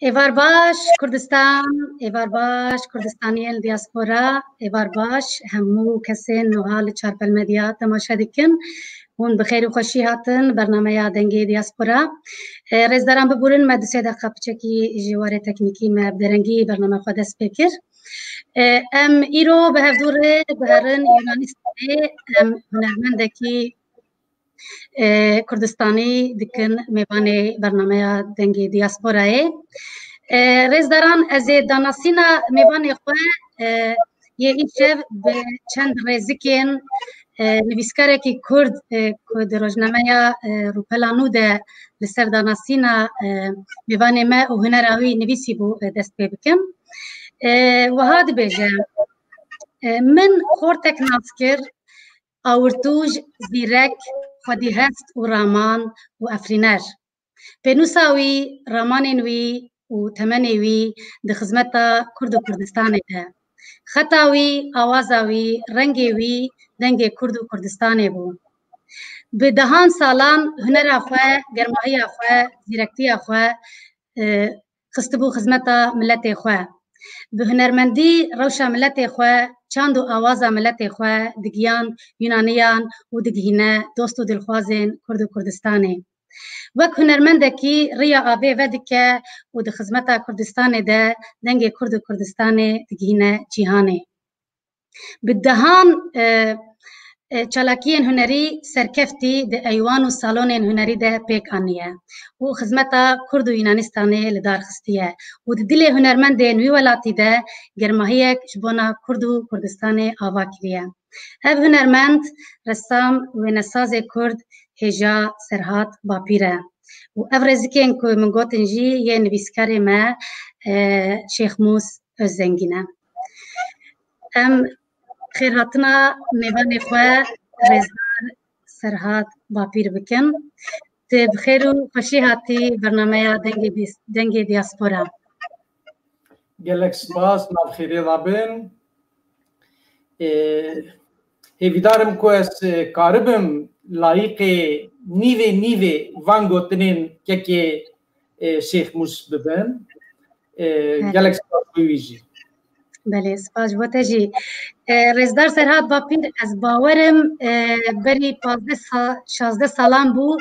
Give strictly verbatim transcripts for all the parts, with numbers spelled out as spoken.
Êvar baş Kurdistan, êvar baş Kurdistaniyên diaspora, êvar baş hemû kesên niha li Çarpel Medya temaşe dikin. Hûn bi xêr û xweşî hatin bernameya Dengê Diaspora. E, rêzdaran biborin, me du sê deqa piçekî ji warê teknîkî me bi derengî bername xwe dest pê kir. E, em îro bi hevdû rê diherin Yunanistanê, em hunermendekî e, Kurdistanî dikin mêvanê bernameya Dengê Diasporayê. E, rêzdaran, ez ê danasîna mêvanê xwe, e, yê îşev bi çend rêzikên, e, nivîskarekî Kurd, e, ku di rojnameya, e, Rûpela Nû de li ser danasîna, e, mêvanê me û hunera wî nivîsî bû, e, dest pê bikim. E, wiha dibêje, e, min xortek nas kir, awirtûj, zîrek, xwedîhest û raman û efrîner. Pênûsa wî, ramanên wî û temenê wî di xizmeta Kurd û Kurdistanê de. Xeta wî, awaza wî, rengê wî, dengê Kurd û Kurdistanê bû. Bi dehan salan hunera xwe, germahiya xwe, zîrektiya xwe, e, xistibû xizmeta miletê xwe. Bi hunermendî rewşa miletê xwe, çand û awaza miletê xwe digiyan Yunaniyan û digihîne dost û dilxwazên Kurd û Kurdistanê. Wek hunermendekî riya avê vedike û di xizmeta Kurdistanê de dengê Kurd û Kurdistanê digihîne cîhanê. Bi dehan, e, e, çalakiyên hunerî serkeftî di eywan û salonên hunerî de pêk aniye û xizmeta Kurd û Yunanistanê li dar xistiye û di dilê hunermendên wî welatî de germahiyek ji bona Kurd û Kurdistanê ava kiriye. Ev hunermend, ressam, wênesazê Kurd Hêja Serhat Bapîr e û ev rêzikên ku min gotin jî yê nivîskarê me, e, Şêxmûs Özdengîn e. Em xêrhatina mêvanê xwe rêzdar Serhat Bapîr bikin. Tu bi xêr û xweşî hatî bernameya Dengê Dis-, Dengê Diaspora. Gelek spas, nav xêrê de bin. Ê, hêvîdar im ku ez, e, karibim layîqê nîvê nîvê van gotinên kekê, e, Şêxmûs bibim. E, Evet. Gelek spas bo wî jî. Belê, spas ji bo te jî. E, Rêzdar Serhat Bapîr, ez bawer im, e, berî pazdeh sa-, şazdeh salan bû,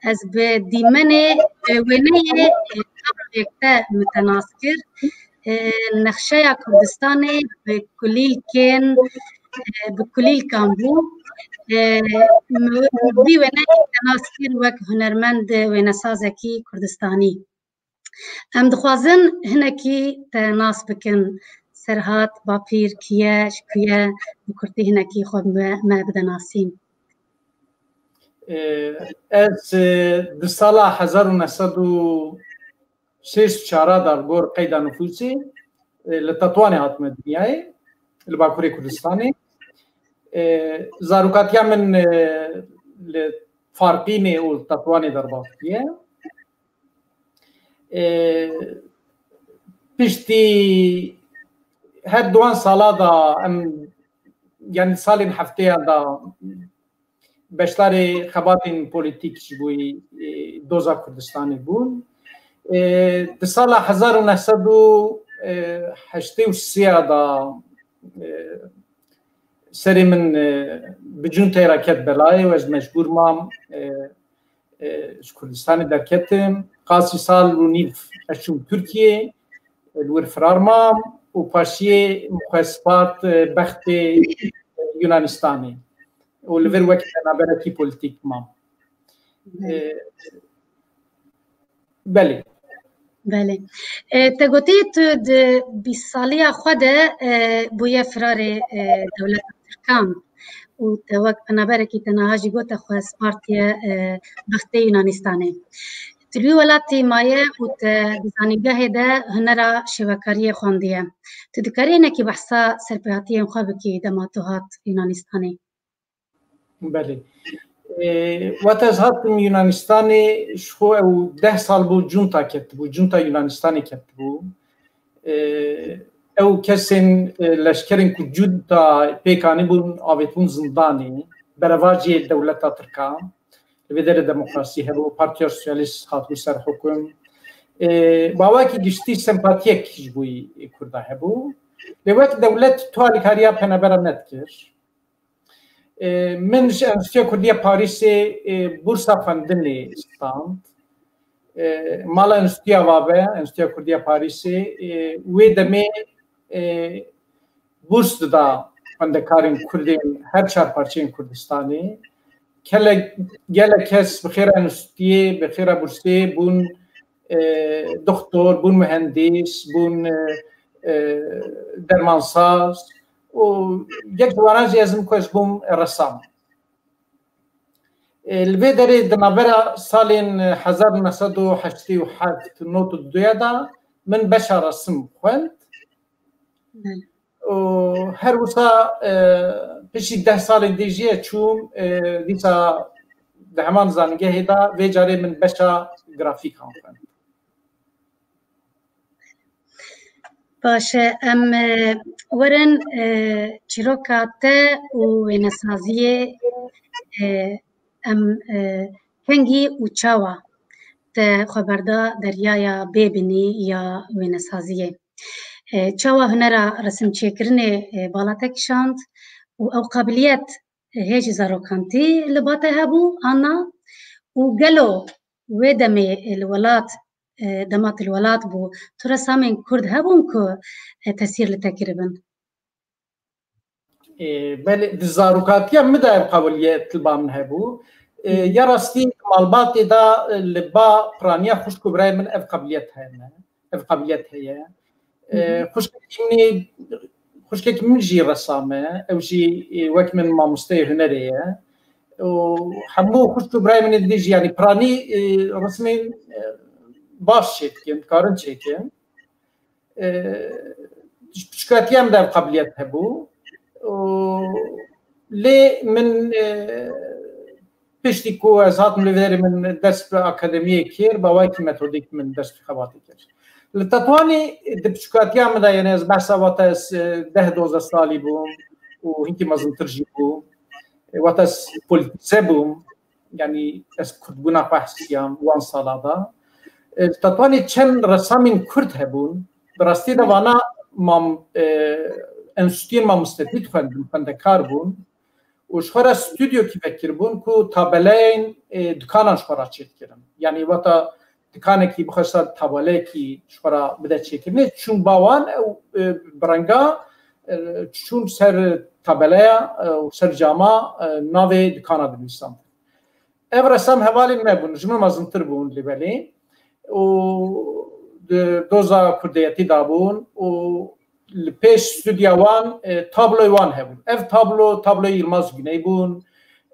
ez bi dîmenê, e, wêneyê, e, tabloyek te min te nas kir. E, nexşeya Kurdistanê bi kulîlkên, e, bi kulîlkan bû. E, min, min vî wêneyê te nas kir wek hunermend wênesazekî Kurdistanî. Em dixwazin hinekî te nas bikin. Serhat Bapîr kî ye, ji ku ye, bi kurtî hinekî xwe me, me bide nasîn. E, ez, e, di sala hezar û neh sed û şêst û çar de li gor qeyda nifûsê, e, li Tetwanê hatime dinyayê, li Bakurê Kurdistanê. E, zarokatiya min, e, li Farqînê û li Tetwanê derbas bûye. E, piştî her duan sala da em, yani salên hefteyan da beşdarê xebatên polîtîk ji bo, e, doza Kurdistanê bûn. E, di sala hezar û neh sed û heştê û sê da, e, serê min, e, bi cunteyê re ket belayê û ez mecbûr mam, e, e, ji Kurdistanê derketim. Qasî sal û nîv ez çûm Tirkiyê, e, li wir firar mam û paşiyê min xwe spart, e, bextê Yunanistanê û li vir wek penaberekî polîtîk mam. E, belê. Belê. E, te gotî tu di bîst saliya xwe de, e, bûye firarê, e, dewleta Tirkan û te wek penaberekî te niha jî gote xwe spartiye, e, bextê Yunanistanê. Tu li wî welatî maye û te di zanîngehê de hunera şêwekariyê xwendiye. Tu dikarî hinekî behsa serpêhatiyên xwe bikî dema tu hat Yunanistanê? Belê. Ê, wate ez hatim Yunanistanê, ji xwe ew deh sal bû cunta ketibû, cunta Yunanistanê ketibû. Ê, ew kesên, e, leşkerên ku cunta pêk anîbûn, avêtibûn zindanê, berevajiyê dewleta Tirkan. Li vê derê demokrasî hebû, Partiya Sosyalîst hatibû ser hukum. E, bawekî giştî sempatiyek ji bo Kurda hebû. Lê wek dewlet tu alîkariya penebera nedikir. E, min ji Enstitûya Kurdî ya Parîsê, e, bursa xwendinê stand. E, mala Enstitûya Vabe, Enstitûya Kurdî ya Parîsê, e, wê demê, e, burs dida xwendekarên Kurdên her çar parçeyên Kurdistanê. Kele-, gelek kes bi xêra enstitûyê, bi xêra bursê bûn, e, doktor, bûn mühendis, bûn, e, e, dermansaz û yek ji wana jî ez im ku ez bûm resam. E, li vê derê di navbera salên hezar neh sed û heştê û heft nod û duya de min beşa resim xwend. Belê. Û her wisa, e, piştî deh salên dî jî çûm, e, dîsa di heman zanîngehê de vê carê min beşa grafîkan xwend. Baş e, em, e, werin, e, çîroka te û wênesaziyê, e, em, e, kengî û çawa te xwe berda deryaya bêbinî ya wênesaziyê. E, çawa hunera resimçêkirinê, e, bala te kişand û ew qabiliyet, e, hê jî zarokantî li ba te hebû, an na? Û gelo wê demê, e, li welat, e, dema tu li welat bû, tu resamên Kurd hebûn ku, e, tesîr li te kiribin? E, belê, di zarokatiya min de ev qabiliyet li ba min hebû. E, ya rastî malbatê de, e, li ba piraniya xwişk û birayê min ev qabiliyet hene. Ev qabiliyet heye. E, xwişkekî min, xwişkekî min jî resam e. Ew jî, e, wek min mamosteyê hunerê ye. Û hemû xwişk û birayê min ê didî jî, yanî piranî, e, resimên, e, baş çêdikin, dikarin çêkin. E, ji piçûkatiya min de ev qabiliyet hebû. Û lê min, e, piştî ku ez hatim li vê derê min dest bi akademiyê kir, bi awayekî metodîk min dest bi xebatê kir. Li Tetwanî di piçûkatiya min de, yani ez behsa wata ez, e, deh dozdeh salî bûm û hinkî mezintir jî bûm. E, wata ez polîtize bûm. Yanî ez kurdbûna xwe hesiyam wan sala de. E, li Tetwanê çend resamên kurd hebûn. Bi rastî de vana mam-, e, enstitûyên mamostetî dixwendin, xwendekar bûn. Û ji xwe re stûdyokî vekiribûn ku tabeleyên, e, dikanan ji xwe re çêdikirin. Yanî wata dikanekî bixwesta tabeleyekî ji xwe re bide çêkirinê, çûn ba wan ew, e, bi renga, e, çûn ser tabeleya, e, û ser cama, e, navê dikana dinivîsandin. Ev resam hevalên me bûn, ji min mezintir bûn lê belê. Û di doza kurdeyetî de bûn û li pêş stûdya wan, e, tabloyê wan hebûn. Ev tablo, tabloyê Yilmaz Güney bûn,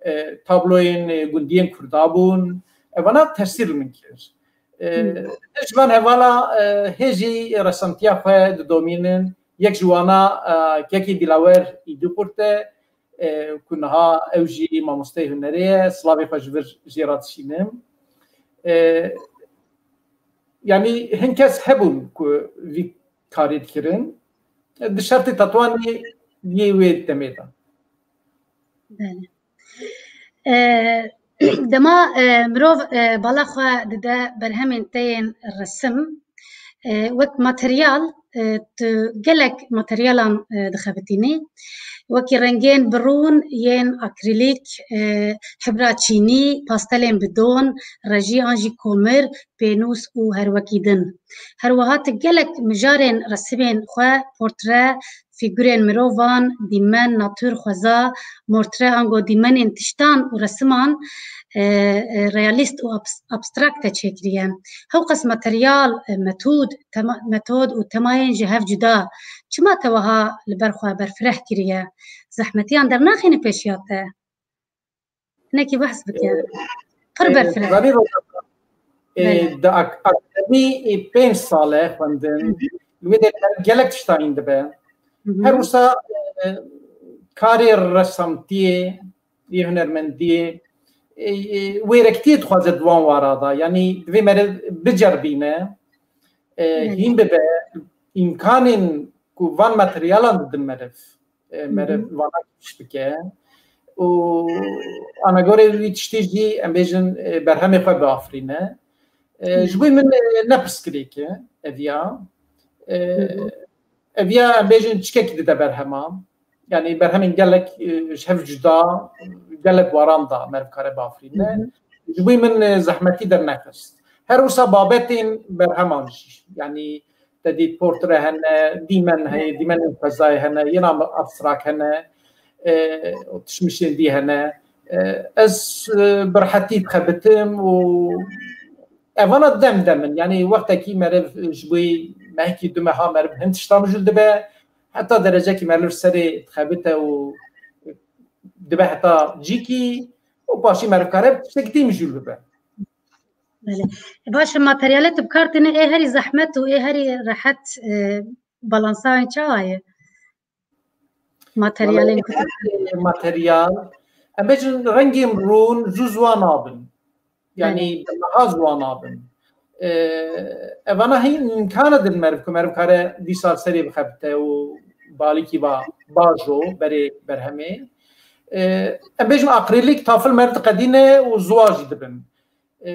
e, tabloyên, e, gundiyên Kurda bûn. Evana tesîr li min kir. E, Hmm. Ji van hevala, e, hê jî resamtiya xwe didomînin. Yek ji wana, e, kekî Dilawer Îdî Qurt e, e, ku niha ew jî mamosteyê hunerê ye, silavê xwe ji vir jê re dişînim. E, yanî hin kes hebûn ku vî karê dikirin. Di şertê Tetwanê yê wê demê de. Belê. E, dema, e, mirov, e, bala xwe dide berhemên te yên resim, e, wek materyal, e, tu gelek materyalan, e, dixebitînî. Wekî rengên bi rûn yên akrîlîk, e, hibra çînî, pastelên bi don, rejî an jî komir, pênûs û her wekî din. Her wiha tu gelek mijarên resimên xwe, portre, fîgurên mirovan, dîmen, natûr, xweza, mortre, ango dîmenên tiştan û resiman, e, e, realîst û abs-, abstrakt te çêkiriye. Hewqas materyal, e, metûd, tema-, metod û temayên ji hev cuda. Çima te wiha li ber xwe berfireh kiriye? Zehmetiyan dernaxîne pêşiya te? Hinekî behs bike. Pir berfireh. Zanî Roza, e, Belê. Di ak-, akademî, e, pênc sal e xwendin. Hı hı. Li wê de gelek tişta hîn dibe. Hı hı. Her wisa, e, karê resamtiyê, yê hunermendiyê, e, e, wêrektiyê dixwaze di wan wara de. Yanî divê meriv biceribîne, e, Belê. Hîn bibe, îmkanên ku van materyalan didin meriv, e, Hı hı. Meriv vana kişt bike. Û anagorê wî tiştî jî, em bêjin, e, berhemê xwe biafirîne. E, ji bo min e, ne pirsgirêk e eviya. E, eviya em bêjin çikekî dide berhema. Yani berhemên gelek e, ji hev cuda, gelek waran da meriv kare bafirîne. Ji bo min e, zehmetî dernexist. Her wisa babetên berheman jî. Yani te dît portre hene, dîmen heye, dîmenên xwezayê hene, yên abstrak hene, e, û tişmişên dî hene. E, ez e, bi rehetî dixebitim û evana dem dem in. Yani wextekî meriv ji bo mehekî du meha meriv hin tişta mijûl dibe. Heta derecekî meriv serê dixebite û dibe heta cîkî û paşî meriv kare tiştekî dî mijûl bibe. Belê. Baş e, materyalê tu bi kar tînî ê herî zehmet û ê herî rehet e, balansayên çawa ye? Materyalên ku tu Materyal. Em bêjin rengên rûn zû ziwan nabin. Yani bi meha ziwan nabin. E, evana hîn imkana din meriv ku meriv kare dîsa serê bixebite û balîkî ba bajo berê berhemê. E, em bêjin akrîlîk tafil meriv diqedîne û ziwa jî dibin. E,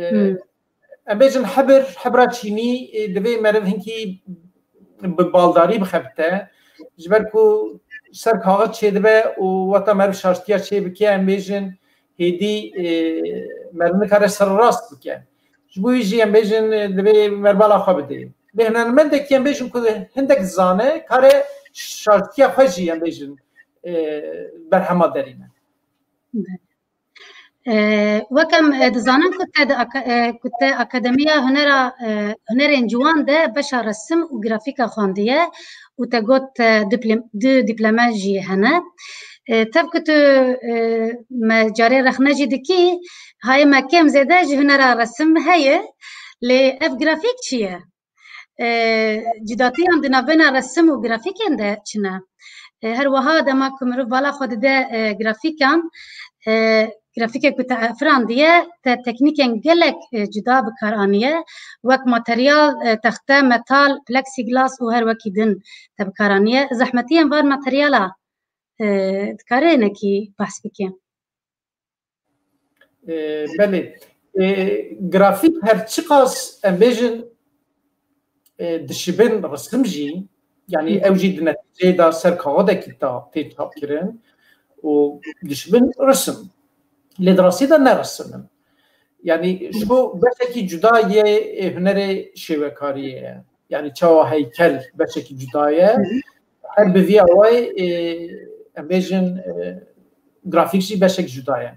em bêjin hebir, hebra çînî e, divê meriv hinkî bi baldarî bixebite. Ji ber ku ser kaxit çêdibe û weta meriv şaştiya çêbike, em bêjin hêdî e, meriv nikare serrast bike. Ji bo wî jî em bêjin e, divê merbala xwe bidê. Lê hunermendekî em bêjin ku hindek dizane, kare şaştiya xwe jî em bêjin e, berhema derîne. E, wek em e, dizanin ku te di aka- e, ku te Akademiya Hunera e, Hunerên Ciwan de beşa resim û grafîka xwendiye û te got te diplom- du diplome jî hene. E, tev ku tu e, me carê rexne jî dikî, hayê me kêm zêde ji hunera resim heye, lê ev grafîk çi ye? E, cudatiyan di navbêna resim û grafîkên de çi ne? E, her wiha dema ku mirov bala xwe dide e, grafîkan, e, grafîkek ku te firandiye, te teknîkên gelek e, cuda bi kar aniye, wek materyal, e, texte, metal, plexiglas û her wekî din te bi kar aniye. Zehmetiyên van materyala e, dikarê hinekî behs bike? E, belê. E, grafîk her çiqas em bêjin e, dişibin resim jî, yani ew jî di netîceyê de ser kaxidekî de tê çapkirin û dişibin resim. Lê di rastî de ne resim in. Yani ji bo beşekî cuda yê e, hunerê şêwekariyê ye. Yani çawa heykel beşekî cuda ye. Her bi vî awayî e, em bêjin e, grafîk jî beşek cuda ye.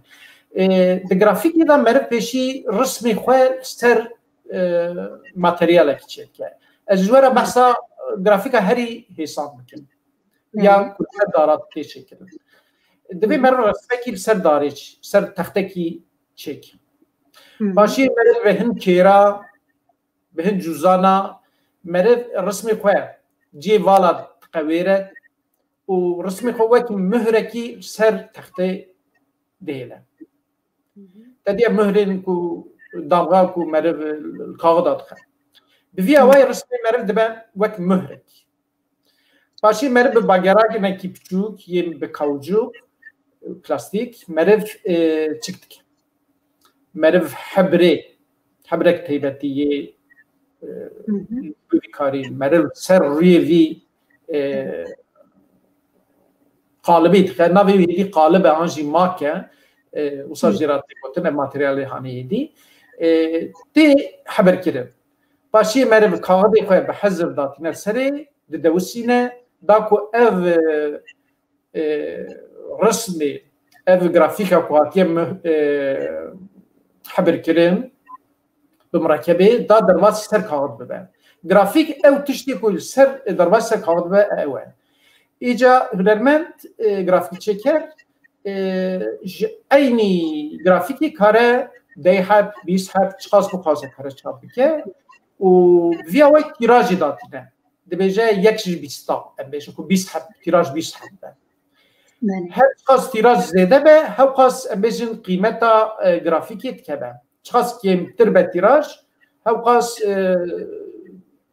E, di grafîkê de meriv pêşî rismê xwe ser e, materyalekî çêdike. Ez ji we re behsa grafîka herî hêsan bikim. Ya ku li ser dara tê çêkirin. Divê meriv resmekî li ser darê, ser textekî çêk. Paşê meriv bi hin kêra, bi hin cûzana meriv rismê xwe cihê vala diqewêre û rismê xwe wek muhrekî ser textê dihêle. Te diye muhrên ku damga ku meriv li kaxida dixe. Bi vî awayî rismê meriv dibe wek muhrek. Paşê meriv bi bagerakînekî piçûk yên bi kawcûk, plastîk, meriv e, çik dike. Meriv hebrê, hebrek taybetî yê e, bi vî karî meriv ser rûyê vî e, qalibê dixe. Navê wî hêdî qalib e an jî make. E, wisa jê re tê gotin, ev materyalê hanê hêdî. E, tê hebirkirin. Paşê meriv kaxidê xwe bi hezir datîne serê, didewisîne, da ku ev e, e, resmê, ev grafîka ku hatiye mi- e, hebirkirin, bi mirekebê da derbasî ser kaxid bibe. Grafîk ew tiştê ku li ser derbasî ser kaxid bibe ew e. Îca hunermend e, grafîkçêker e, ji eynî grafîkê kare deh heb, bîst heb, çiqas bixwaze kare çap bike û vîya wek tîrajê datîne. Dibêje yek ji bîsta, em bêjin ku bîst heb, tîraj bîst heb be. Her çiqas tîraj zêde be, hewqas em bêjin qîmeta e, grafîkê dikeve. Çiqas kêmtir be tîraj, hewqas e,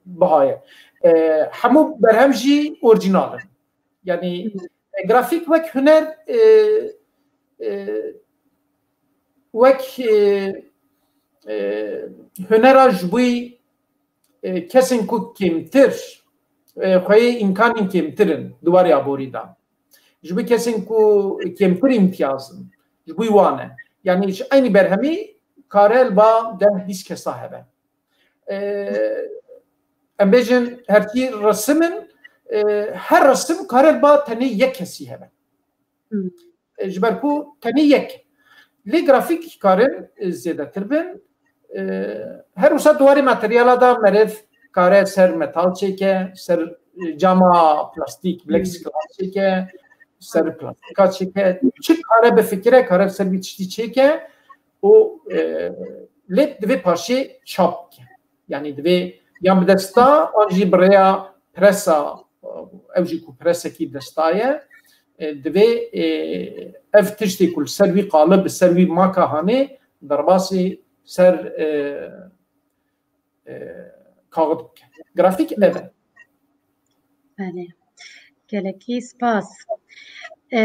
biha ye. E, hemû berhem jî orîjinal in. Yani e, grafîk wek huner e, e, wek e, e, hunera ji bo, e, kesên ku kêmtir, e, xweyê îmkanên kêmtir in di warê aborî de. Ji bo kesên ku kêmtir îmtiyaz in, ji bo wan e. Yanî ji eynî berhemî kare li ba deh bîst kesa hebe. E, em bêjin herkî resim in, e, her resim kare li ba tenê yek kesî hebe. Hmm. E, ji ber ku tenê yek. Lê grafîk karin, e, zêdetir bin. E, her wisa di warê materyala de meriv kare ser metal çêke, ser, e, cama plastîk, plexiglas çêke, ser plastîka çêke. Çi kare bifikire, kare ser vî tiştî çêke û, e, lê divê paşê çap bike. Yanî divê yan bi desta, an jî bi rêya presa, ew jî ku presekî desta ye, e, divê, e, ev tiştê ku li ser wî qalib, bi ser wî maka hanê, derbasî ser, e, e, kaxit bike. Grafîk ev e. Belê. Gelekî spas. E,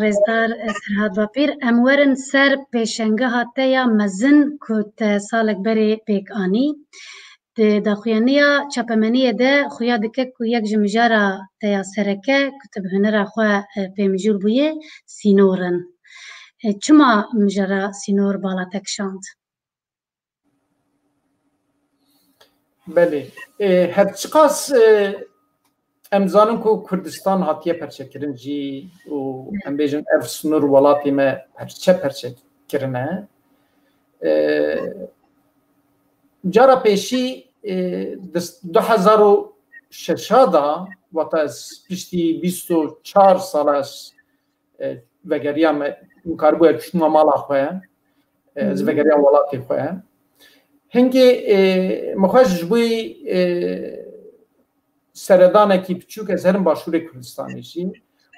Rêzdar Serhat Bapîr, em werin ser pêşengeha te ya mezin ku te salek berê pêk anî. Di daxuyaniya çapemeniyê de xuya dike ku yek ji mijara te ya sereke ku tu bi hunera xwe, e, pê mijûl bûyê, sînor in. E, çima mijara sînor bala te kişand? Belê. E, her çiqas, e, em zanin ku Kurdistan hatiye perçekirin jî û em bêjin ev sinûr welatê me perçe perçe kirine. E, cara pêşî, e, dis-, du hezar û şeş da, wata ez piştî bîst û çar sala ez, e, vegeriyam, e, min karibû ez çûma mala xwe, e, ez Hı hı. vegeriyam welatê xwe. Hingê, e, min xwe ji bo, e, seredanekî piçûk ez herim Başûrê Kurdistanê jî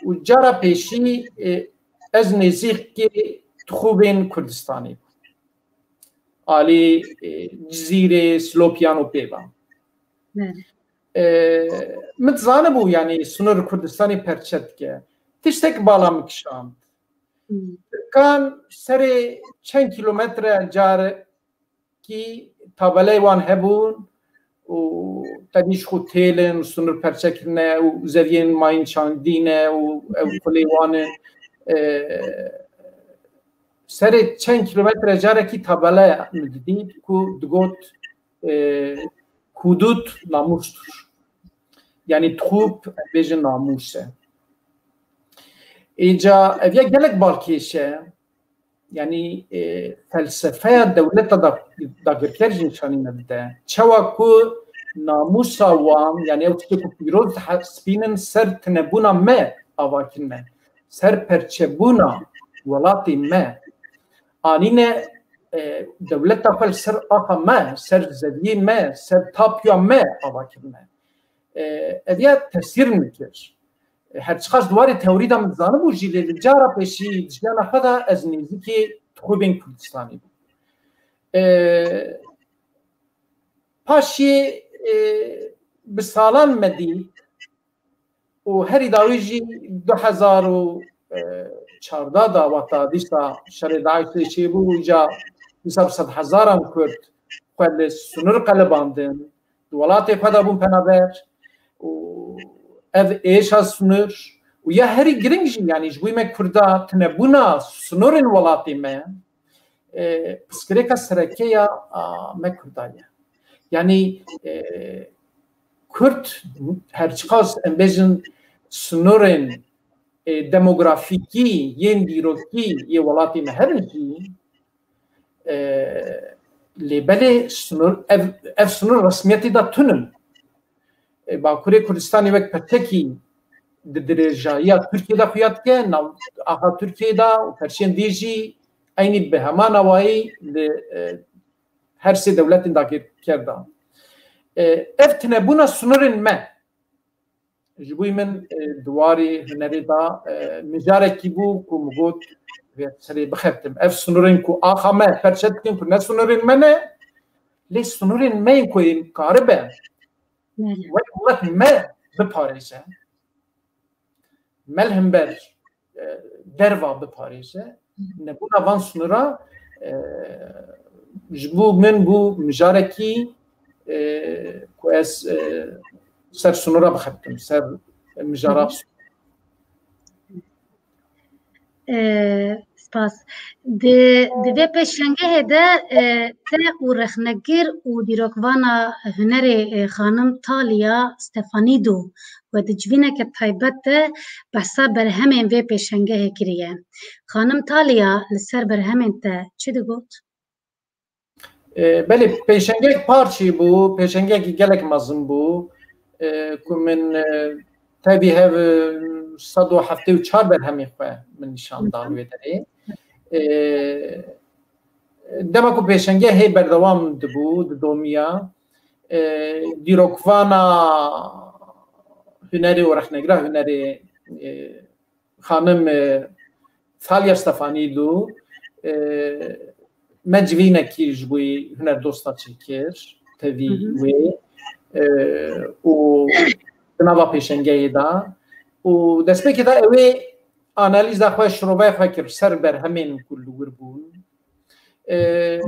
û cara pêşî, e, ez nêzîkî tixûbên Kurdistanê bûm. Alî, e, Cizîrê, Silopiyan û pê ve. Evet. E, min dizanibû, yanî, sinûr Kurdistanê perçe dike. Tiştek bala min kişand. Hmm. Tirkan serê çend kîlometre car kî tabeleyê wan hebûn û tevî ji xwe têlin û sinûr perçe kirine û zeviyên mayîn çandîne û ew kulê wan in. E, serê çend kîlometre carekî tabela min didît ku digot, e, hudûd namûstur. Yanî tixûb, em bêjin namûs e. Îca ev ya gelek balkêş e. Yanî, e, felsefeya dewleta da-, dagirker jî nîşanî me dide. Çawa ku namûsa wan, yanî ew tiştê ku pîroz dihespînin ser tinebûna me ava kirine, ser perçebûna welatê me, anîne, e, dewleta xwe li ser axa me, ser zeviyê me, ser tapûya me ava kirine. E, ev ya tesîr min kir. Her çiqas di warê teorî de min dizanibû jî, lê li cara pêşî di jiyana xwe de ez nêzîkî tixûbên Kurdistanê bûm. E, paşê, e, bi salan me dît û herî dawî jî du hezar û çardeh da, wata dîsa şerê DAIŞê çêbû, îca dîsa bi sedhezaran Kurd xwe li sinûr qelibandin, di welatê xwe de bûn penaber û ev êşa sinûr û ya herî giring jî, yanî ji bo me Kurda tinebûna sinûrên welatê me, e, pirsgirêka sereke ya, a, me Kurda ye. Yanî, e, Kurd her çiqas em bêjin sinûrên, e, demografîkî yên dîrokî yê welatê me hebin jî, e, lê belê sinûr, ev, ev sinûr resmiyetê de tune ne. E, Bakurê Kurdistanê wek perçekî di dirêjayiya Tirkiyê de xuya dike, nav axa Tirkiyê de û perçên dî jî eynî bi heman awayî li, e, her sê dewletên dagirker de. E, ev tinebûna sinûrên me, ji bo min, e, di warê hunerê de, e, mijarekî bû ku min got, vê serê bixebtim. Ev sinûrên ku axa me perçe dikin, ku ne sinûrên me ne, lê sinûrên me yên ku ên karibe, Belê. wek milet me biparêze, me li hember, e, derva biparêze, nebûna van sinûra, e, ji bo min bû mijarekî, e, ku ez, e, ser sinûra bixebtim, ser mijara. E, spas. Di, di vê pêşengehê de, e, te û rexnegir û dîrokvana hunerê, e, xanim Talia Stefanîdû we di civîneke taybet de behsa berhemên vê pêşengehê kiriye. Xanim Talia li ser berhemên te çi digot? E, belê, pêşengek parçî bû, pêşengekî gelek mezin bû, e, ku min, e, tevî hev, e, sed û heftê û çar berhemê xwe min nîşan dan wê derê. E, dema ku pêşengehê berdewam dibû, didomiya, e, dîrokvana hunerê û rexnegira hunerê, e, xanim, e, Thalia Stefanîdû, e, me civînekî ji bo hunerdosta çêkir, tevî wê, e, û di nava pêşengeyê de û destpêkê de ew ê analîza xwe, şirovaya xwe kir ser berhemên ku li wir bûn. E,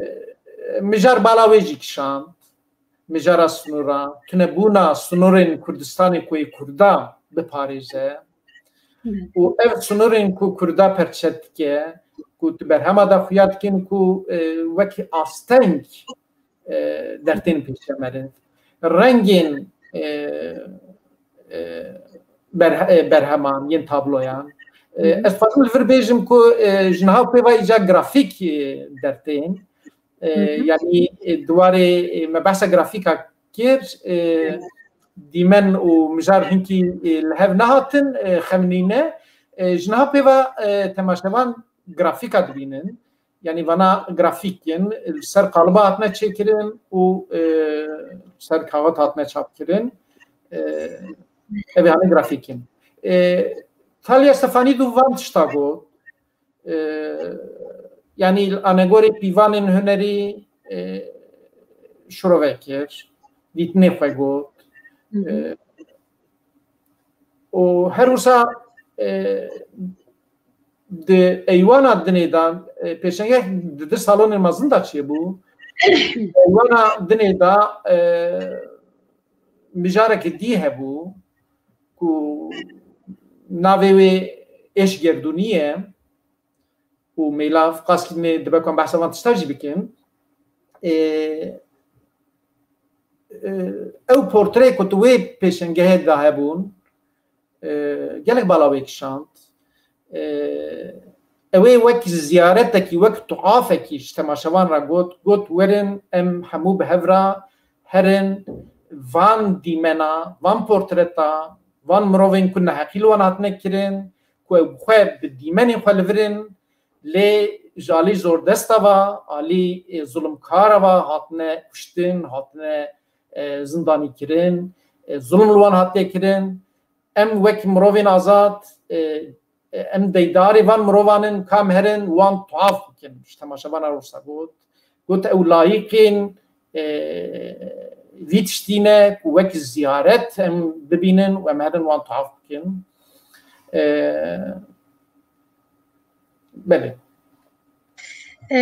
mijar bala wê jî kişand. Mijara sinûra, tunebûna sinûrên Kurdistanê ku yê Kurda biparêze û ev sinûrên ku Kurda perçe dike, ku di berhema de xuya dikin ku, e, wek asteng, e, dertên pêşe meriv. Rengên, e, e, berhe-, e, berheman, yên tabloyan. E, ez dixwazim li vir bêjim ku, e, ji niha pê ve îcar grafîk, e, dertên. E, yanî, e, di warê, e, me behsa grafîka kir, e, dîmen û mijar hinkî, e, li hev nehatin, e, xemnîne. E, ji niha pê ve, e, temaşevan grafîka dibînin. Yanî vana grafîk in, li ser qaliba hatine çêkirin û, e, ser kaxit hatine çapkirin. E, ev ê hane grafîk in. E, Thalia Stefanîdû van tişta got. E, yanî li anegorê pîvanên hunerî, e, şirove kir, dîtinê xwe got. E, û her wisa, e, di eywana dinê de, e, pêşengeh di du salonên mezin de çêbû. Eywana dinê de, e, mijareke dî hebû ku navê wê êşgerdûnî ye û mêlav qaskinê dibe ku em behsa van tişta jî bikin. Ê, e, ew portreyê ku di wê pêşengehê de hebûn, e, gelek bala wê kişand. E, ew ê wek ziyaretekî, wek tuafekî ji temaşevan re got, got, werin em hemû bi hev re herin van dîmena, van portreta, van mirovên ku neheqî li wan hatine kirin, ku ew bi xwe bi dîmenên xwe li vir in, lê ji alî zordesta ve, alî, e, zulmkara ve hatine kuştin, hatine, e, zindanî kirin, e, zulm li wan hatiye kirin. Em wek mirovên azad, e, e, em deydarê van mirovan in, ka em herin wan tuaf bikin. Ji temaşevana Rûsa got. Got ew layîqên, e, vî tiştî ne ku wek ziyaret em bibînin û em herin wan tuaf bikin. E, belê. E,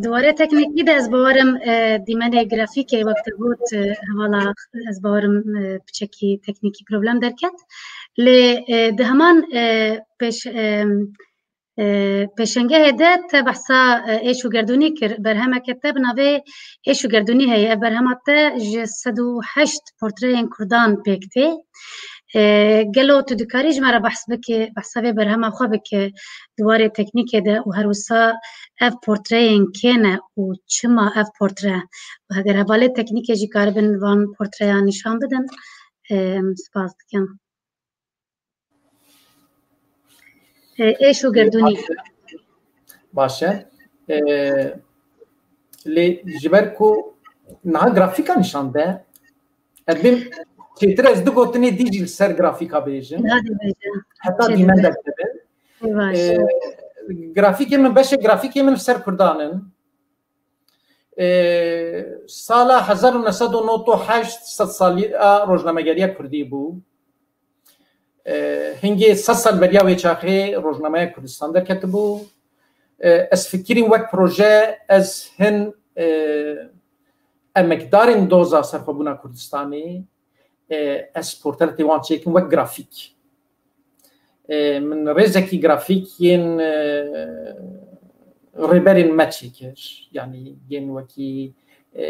di warê teknîkî de ez bawerim, e, dîmenê grafîkê wek te got, e, hevala ez bawerim, e, piçekî teknîkî problem derket. Lê, e, di heman, e, pêş, e, e, pêşengehê de te behsa, e, êş û gerdûnî kir. Berhemeke te bi navê Êş û gerdûnî heye. Ev berhema te ji sed û heşt portreyên Kurdan pêk tê. E, gelo tu dikarî ji me re behs bikî, behsa vê berhema xwe bikî di warê teknîkê de û her wisa ev portreyên kê ne û çima ev portre? Û heger hevalê teknîkê jî karibin van portreyan nîşan bidin, e, em spas dikin. E, êş û gerdûnî. Baş e. E, lê ji ber ku niha grafîka nîşan de, ez bêm çêtir ez du gotinê dî jî li ser grafîka bêjim. Heta dîmen derkeve. E, grafîkê min, beşê grafîkê min li ser Kurdan in. E, sala hezar û neh sed û nod û heşt sed saliya rojnamegeriya Kurdî bû. E, hingê sed sal beriya wê çaxê rojnameya Kurdistan derketibû. E, ez fikirîm wek proje ez hin e, emekdarên doza serxwebûna Kurdistanê, e, ez portretê wan çêkim wek grafîk. E, min rêzekî grafîk yên, e, rêberên me çêkir. Yanî yên wekî, e,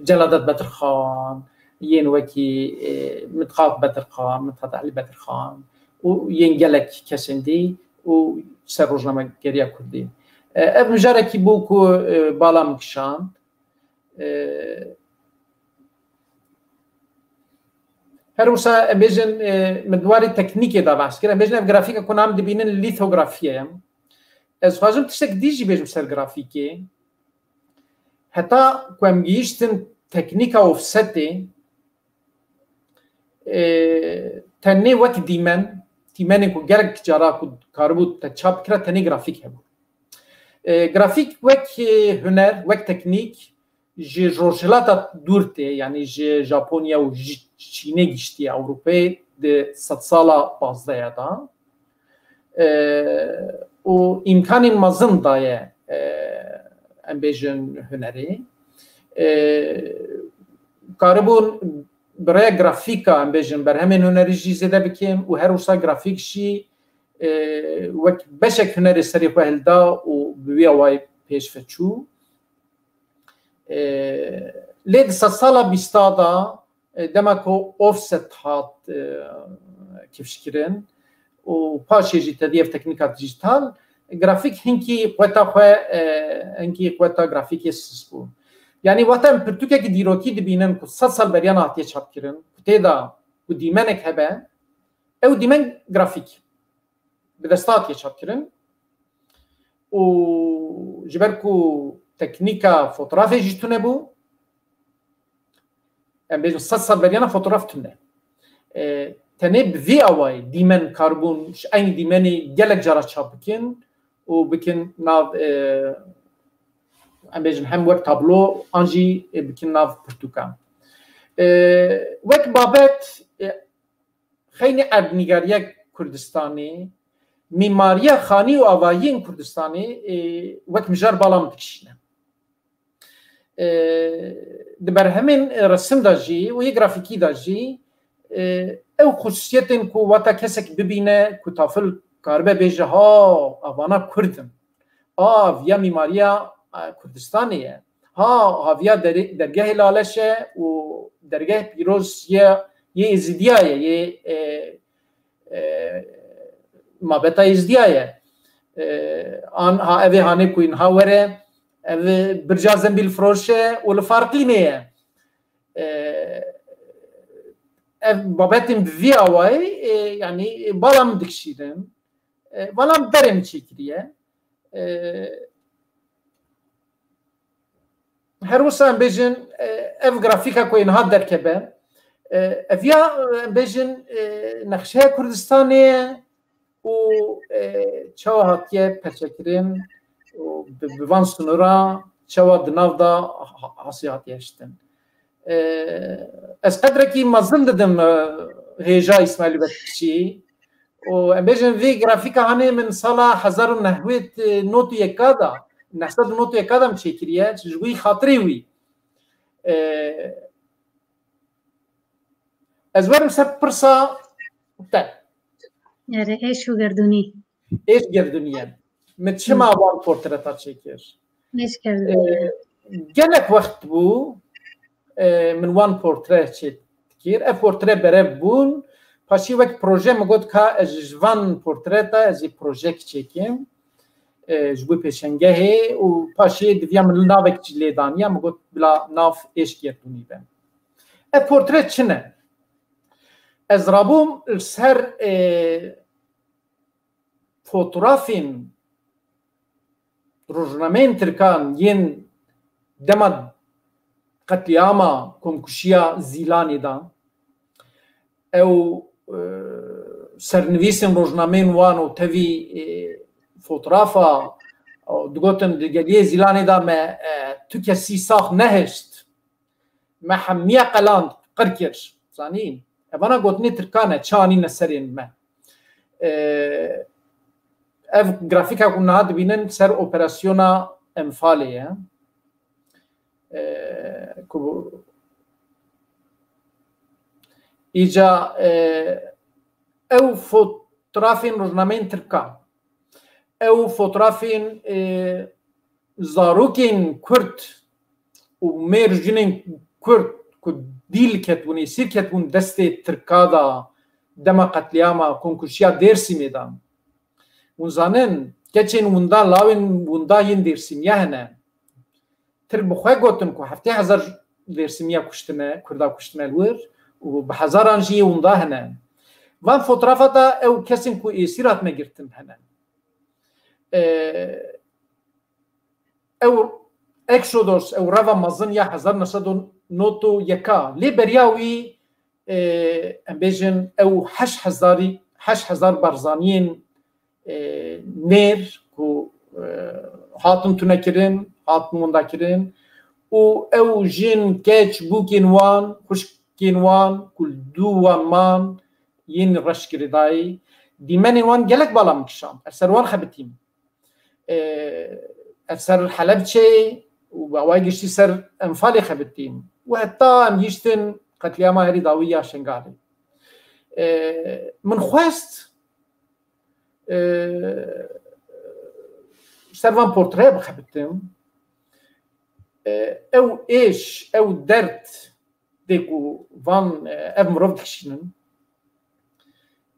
Celadet Bedirxan, yên wekî, e, Mitxat Bedirxan, Mitxat Elî Bedirxan û yên gelek kesên dî û ser rojnamegeriya Kurdî. E, ev mijarekî bû ku, e, bala min kişand. E, her wisa em bêjin, e, min di warê teknîkê de behs kir. Em bêjin ev grafîka ku nam dibînin lîthografiye ye. Ez dixwazim tiştek dî jî bêjim ser grafîkê. Heta ku em gihîştin teknîka ofsetê, e, tenê wek dîmen, dîmenên ku gelek cara ku karibû te çap bikira, tenê grafîk hebû. E, grafîk wek, e, huner, wek teknîk ji rojhilata dûr tê, yanî ji Japonya û ji Çînê giştiye Ewropayê di sedsala pazdeh de. E, û îmkanên mezin daye, e, em bêjin hunerê. E, karibûn bi rêya grafîka, em bêjin, berhemên hunerî jî zêde bikin û her wisa grafîk jî, e, wek beşek hunerê serê xwe hilda û bi wî awayî pêş ve çû. E, lê di sedsala bîsta de, e, dema ku offset hat, e, kifşkirin û paşê jî tevî ev teknîka dijital, grafîk hinkî quweta xwe, e, hinkî quweta grafîkê sist bû. Yanî wata em pirtûkekî dîrokî dibînin ku sed sal beriya niha hatiye çapkirin, ku tê de ku dîmenek hebe, ew dîmen grafîk bi desta hatiye çapkirin û ji ber ku teknîka fotografê jî tune bû, em bêjin sed sal beriyana fotograf tune. E, tenê bi vî awayî dîmen karibûn, ji eynî dîmenê gelek cara çap bikin û bikin nav, e, em bêjin hem wek tablo an jî, e, bikin nav pirtûkan. E, wek babet, e, xeynî erdnîgariya Kurdistanê, mîmariya xanî û avahiyên Kurdistanê, e, wek mijar bala min dikişîne. E, di berhemên resim de jî û yê grafîkî de jî, e, ew xusûsiyetên ku wata kesek bibîne ku tafil karibe bêje, ha, avana Kurd in. A, viya mîmariya, e, Kurdistanê ye. Ha, ha viya derê-, dergehê Laleş e û dergeh pîroz ye, yê Êzidiya ye, yê, e, e, mabeta Êzidiya ye. E, an, ha, evê hanê ku niha were, ev birca zembîlfiroş e û li Farqînê ye. E, ev babetên bi vî awayî, e, yanî bala min dikişînin. E, bala min berê min çêkiriye. E, her wisa em bêjin, e, ev grafîka ku ê niha derkeve, e, ev ya, e, em bêjin, e, nexşeya Kurdistanê ye û, e, çawa hatiye perçekirin û bi, bi van sinora çawa di nav de ha-, hasê hatiye hiştin. E, ez qedrekî mezin didim, e, hêja Îsmaîl Bekçî. Û em bêjin vê grafîka hanê min sala hezar û neh sed û nod û yeka de, neh sed û nod û yeka de min çêkiriye, ji wî xatirê wî. E, ez werim ser pirsa te. Erê, êş û gerdûnî. Êş gerdûnî ye. Min çima Hı. wan portreta çêkir? Êş gerdûnî. E, gelek wext bû, e, min wan portre çê dikir. Ev portre berev bûn. Paşî wek proje min got ka ez ji van portreta ez ê projek çêkim. E, ji bo pêşengehê û paşê diviya min navek jî lê daniya. Min got bila nav êş gerdûnî be. Ev portre çi ne? Ez rabûm li ser, e, fotografên rojnameyên Tirkan yên dema qetlîama komkuşiya Zîlanê de, ew, e, sernivîsên rojnameyên wan û tevî, e, fotografa, e, digotin di geliyê Zîlanê de me, e, tu kesî sax nehişt. Me hemiya qeland, qir kir. Zanî? Evana gotinê Tirkan e, çi anîne serên me. E, ev grafîka ku niha dibînin ser operasyona Enfalê ye. E, ku îca e, ew fotrafên rojnameyên tirka, ew fotrafên e, zarokên kurd û mêr jinên kurd ku dîl ketbûn, êsîr ketbûn destê tirka da dema qetlîama komkuşiya Dêrsimê de. Hûn zanin, keçên winda, lawên winda yên Dêrsimî hene. Tirk bi xwe gotin ku heftê hezar Dêrsimîya kuştine, Kurda kuştine li wir û bi hezaran jî yê winda hene. Van fotografa de ew kesên ku êsîr hatine girtin hene. E, ew eksodos, ew reva mezin ya hezar neh sed û nod û yeka. Lê beriya wî, e, em bêjin, ew heşt hezarî, heşt hezar Barzaniyên, e, nêr ku, e, hatin tunekirin, hatin windakirin û ew jin, keç, bûkên wan, xwişkên wan ku li dû wan man, yên reş girêdayî, dîmenên wan gelek bala min kişand. Ez ser wan xebitîm. E, ez ser Helebçeyê û bi awayê giştî ser Enfalê xebitîm. Û heta em gihîştin qetlîama herî dawî ya Şengalê. E, min xwest, e, ser van portreya bixebitim. E, ew êş, ew derd dê ku van, e, ev mirov dikişînin.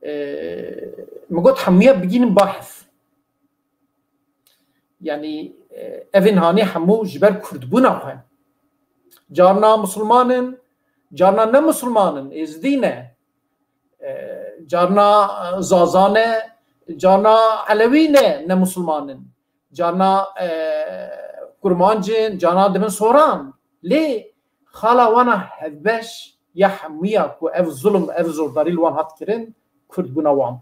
E, min got hemûya bigînin ba hev. Yanî, e, evên hanê hemû ji ber kurdbûna xwe. Carna misilman in, carna ne misilman in, êzidî ne. E, carna, e, zaza ne, carna elewî ne, ne misilman in. Carna, e, kurmanc in, carna dibin soran. Lê xala wana hevbeş ya hemûya ku ev zulm, ev zordarî li wan hat kirin, kurdbûna wan bû.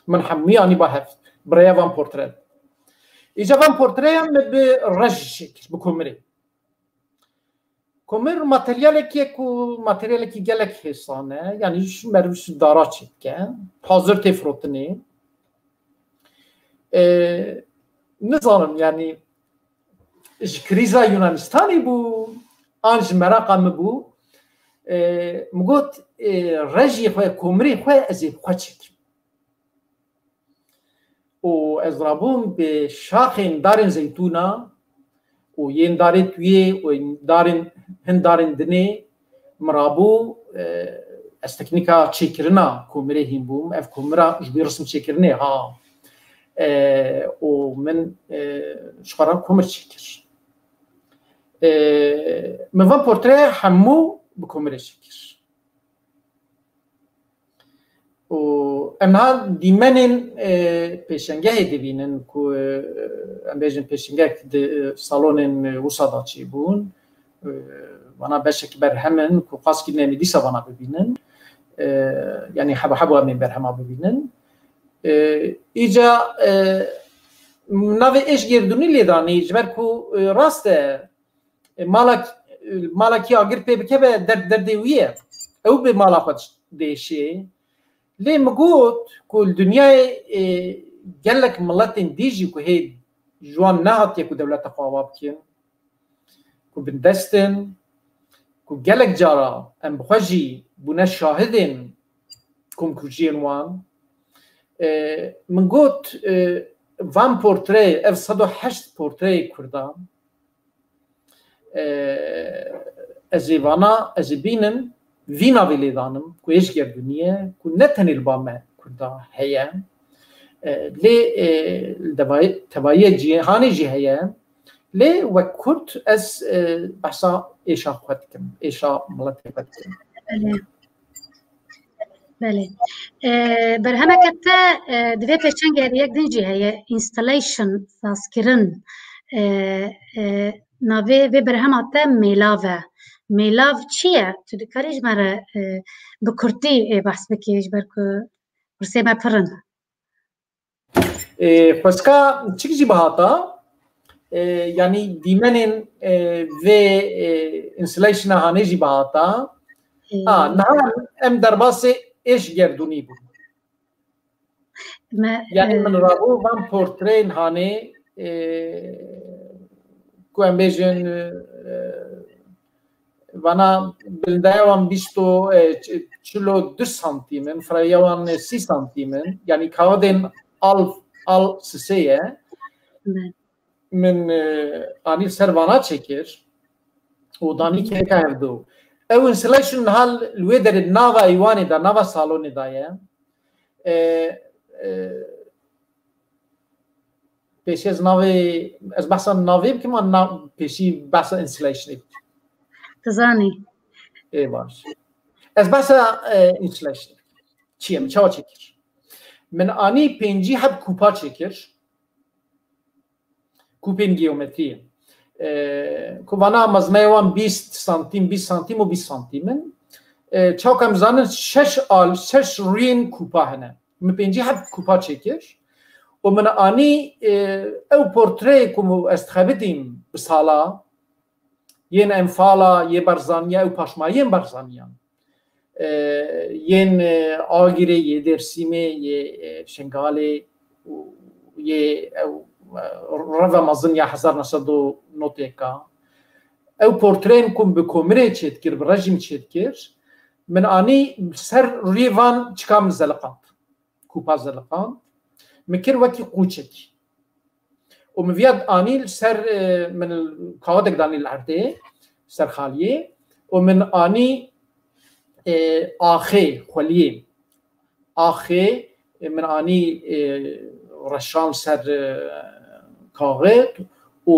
Min hemûya anî ba hev, bi rêya van portre. Îca van portreyan min bi rej çêkir, bi komirê. Komir materyalekî ye ku materyalekî gelek hêsan e, yanî ji meriv ji dara çêdike, hazir tê firotinê. E, nizanim, yanî ji krîza Yunanistanê bû, an ji meraqa min bû. E, min got, e, rejî xwe, komirê xwe ez ê bi xwe çêkim. Û ez rabûm bi şaxên darên zeytûna û yên darê tuyê û darên, hin darên dinê min rabû, e, ez teknîka çêkirina komirê hîn bûm. Ev komira ji bo resim çêkirinê ha. E, û min, e, ji xwe re komir çêkir. E, min van portre hemû bi komirê çêkir. Û em niha dîmenên, e, pêşengehê dibînin ku, e, em bêjin pêşengeh di, e, salonên, e, wisa de çêbûn. E, vana beşek berhem in ku qas kirine em ê dîsa vana bibînin. E, yanî heba heba em ê berhema bibînin. E, îca, e, navê êş gerdûnî lê danî, ji ber ku, e, rast e, e, mala, e, mala kî agir pê bikeve, derd derdê wî ye. Ew bi mala xwe diêşê. Lê min got ku li dinyayê, e, gelek miletên dî jî ku hê ji wan nehatiye ku dewleta xwe ava bikin, ku bindest in, ku gelek cara em bi xwe jî bûne şahidên komkujiyên wan. E, min got, e, van portreyê, ev sed û heşt portreyê Kurdan, e, ez ê vana, ez ê bînim, vî navê lê danim, ku êş gerdûnî ye, ku ne tenê li ba me Kurda heye, e, lê, e, li devayê-, tevayê cîhanê jî heye. Lê wek Kurd ez, e, behsa êşa xwe dikim, êşa miletê xwe dikim. Belê. Belê. E, berhemeke te, e, di vê pêşengê herî yek din jî heye, installation, sazkirin. E, e, navê vê berhema te mêlav e. Mêlav çi ye? Tu dikarî ji me re, e, bi kurtî, e, behs bikî, ji ber ku pirsê me pir in. E, xwezka çik jî bihata, e, yanî dîmenên, e, vê, e, insulationa hanê jî bihata. E, ha, niha em derbasê êş gerdûnî bûn. Me, yanî e, min rabû van portreyên hanê, e, ku em bêjin, e, vana bilindeya wan bîst û, e, ç-, çil û du santîm in, firaya wan sî santîm in, yanî kaxidên al, al sisê ye. Min, e, anî ser vana çêkir û danî kêleka hevdu. Ew insulation niha li wê derê nava eywanê de, nava salonê de ye. E, e, Pêşî ez navê, ez behsa navê bikim, an nav, pêşî behsa insulationê bikim? Dizanî. Ê baş. Ez behsa, e, insulationê bikim. Çi ye, min çawa çêkir? Min anî pêncî heb kûpa çêkir. Kûpên geometriyê. E, ku vana mezmeya wan bîst santîm, bîst santîm û bîst santîm in. E, çawa ku em zanin şeş al, şeş rûyên kûpa hene. Min pêncî heb kûpa çêkir û min anî, e, ew portreyê ku ez dixebitîm bi sala, yên Enfala, yê Barzaniya, ew paşma yên Barzaniyan. E, yên, e, Agirê, yê Dêrsîmê, yê, e, Şengalê û yê ew, e, reva mezin ya hezar neh sed û notêka. Ew portreyên ku bi komirê çêdikir, bi rejîm çêdikir, min anî ser rûyê van çika min zeliqand. Kûpa zeliqand. Min kir wekî qûçekî. Û min viya anî li ser, e, min kaxidek danî li erdê, ser xaliyê. Û min anî, e, axê, xweliyê. Axê, e, min anî, e, reşan ser, e, kaxid û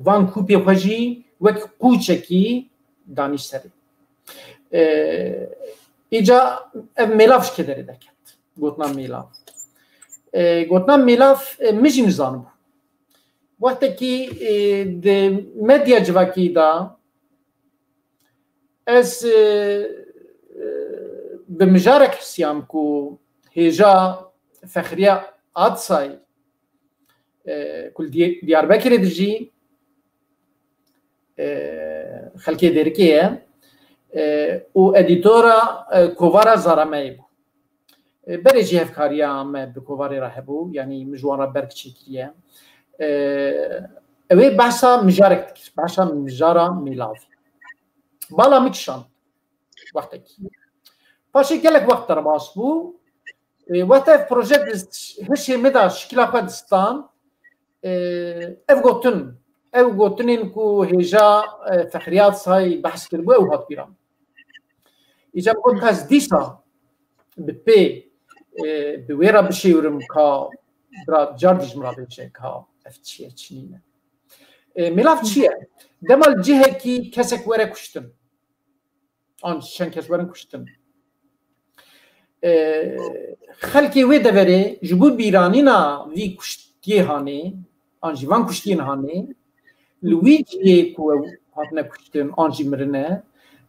van kûpê xwe jî wek qûçekî danî serê. E, îca ev mêlav ji kê derê derket? Gotina mêlav. E, gotina mêlav, e, min jî nizanibû. Wextekî, e, di medya civakî de ez, e, e, bi mijarek hesiyam ku hêja Fexriye Atsay, e, ku li Diyarbekirê dijî, e, xelkê Dêrikê ye, e, û edîtora, e, kovara Zarameyê bû. E, berê jî hevkariya me bi kovarê re hebû, yanî min ji wan re berg çêkiriye. E, ew ê behsa mijarek dikir, behsa mijara mêlav. Bala min kişand wextekî. Paşê gelek wext derbas bû. E, wexta ev proje di hişê min de şikila xwe distan, e, ev gotin, ev gotinên ku hêja, e, Fexriye Atsay behs kiribû, ew hat bîra min. Îca min got, ez dîsa bi pê, e, bi wê re bişêwirim ka bira car dî ji min re bêje ka ev çi ye, çi nîne. E, mêlav çi ye? Dema li cihekî kesek were kuştin, an çend kes werin kuştin. E, xelkê wê deverê ji bo bîranîna vî kuştiyê hanê, an jî van kuştiyên hanê, li wî cihê ku ew hatine kuştin, an jî mirine,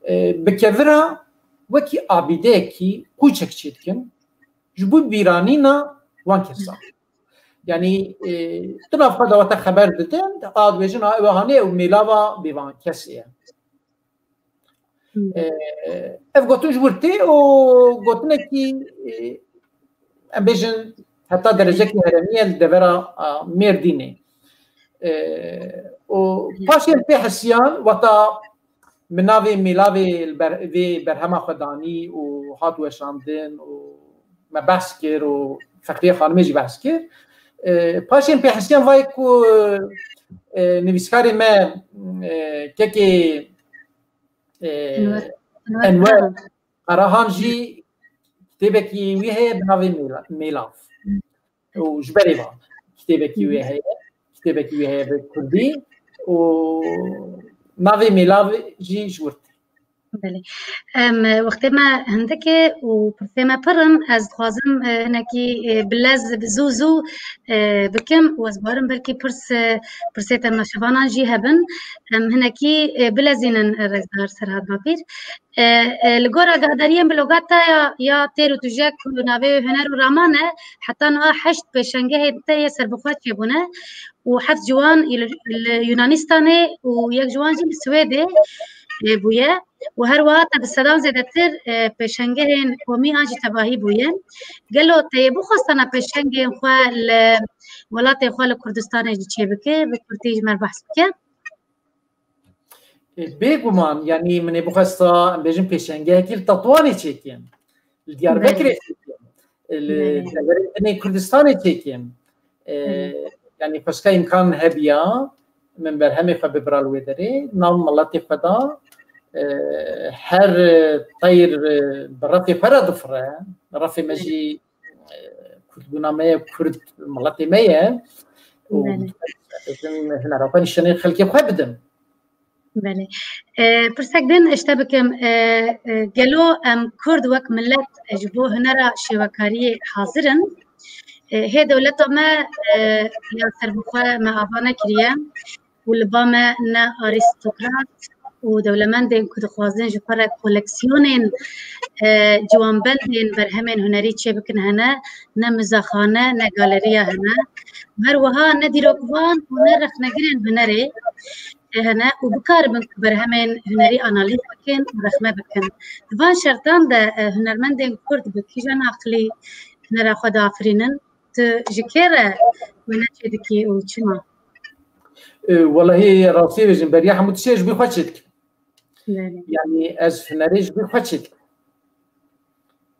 e, bi kevira wekî abîdeyekî qûçek çêdikin, ji bo bîranîna wan kesan. Yanî, e, tu nav xwe de wate xeber didin, a dibêjin, a ew hanê ew mêlava bêvan kesê ye. Hmm. E, ev gotin ji wir tê û gotinekî, e, em bêjin heta derecekî herêmî ye li devera, a, Mêrdînê. E, û paşê em pê hesiyan, wata min navê mêlavê li ber-, vê berhema xwe danî û hat weşandin û me behs kir û Fexriye Xanimê jî behs kir. E, paşê em pê hesiyan vayê ku, e, nivîskarê me, e, kekê, e, Enwer. Enwer Karahan. Karahan jî kitêbekî wî heye bi navê Mêla-, Mêlav. Û ji berê van kitêbekî wê heye, kitêbekî wê heye bi kurdî û navê Mêlav jî ji wir tê. Belê. Em, wextê me hindik e û pirsê me pir in. Ez dixwazim, e, hinekî, e, bi lez, bi zû zû, e, bikim û ez barim belkî pirs, e, pirsê temaşevanan jî hebin. Em hinekî, e, bilezînin, e, Rêzdar Serhat Bapîr. E, e, li gora guhdariyên bloga te ya, ya têr û tûjek ku navê wê Huner û Raman e, heta niha heşt pêşengehên te yê serbixwe çêbûne û heft ji wan li, li Yunanistanê û yek ji wan jî li Swêdê, e, bûye û her wiha te bi sedan zêdetir, e, pêşengehên komî an jî tevahî bûye. Gelo te yê bixwestana pêşengehên xwe li welatê xwe li Kurdistanê jî çêbike, bi kurtî ji me re behs bike? E, bêguman, yanî min ê bixwesta, em bêjin, pêşengehekî li Tetwanê çêkim, li Diyarbekirê çêkim, li deverên din ê Kurdistanê çêkim. E, yanî xwezka îmkan hebiya, min berhemê xwe bibira li wê derê, nav miletê xwe da, e, her teyr, e, bi refê xwe re difire, refê me jî, e, Kurdbûna me ye, Kurd miletê me ye. Û ez dibêjim, hunera xwe nîşanê xelkê xwe bidim. Belê. E, pirsek din ji te bikim, e, e, gelo em Kurd wek milet, e, ji bo hunera şêwekariyê hazir in? E, hê dewleta me, e, ya serbixwe me ava nekiriye û li ba me ne arîstokrat û dewlemendên ku dixwazin ji xwe re koleksiyonên, e, ciwanbendên berhemên hunerî çêbikin hene, ne mizexane, ne galeriya hene. Her wiha ne dîrokvan û ne rexnegirên hunerê hene û bikaribin ku berhemên hunerî analîz bikin û rexne bikin. Di van şertan de, e, hunermendên Kurd bi kîjan aqilî hunera xwe diafirînin? Tu ji kê re wêne çêdikî û çima? E, welehî rastiyê bêjim, beriya hemû tiştê ji bo xwe çêdikim. Belê. Yanî ez hunerê ji bo xwe çêdikim.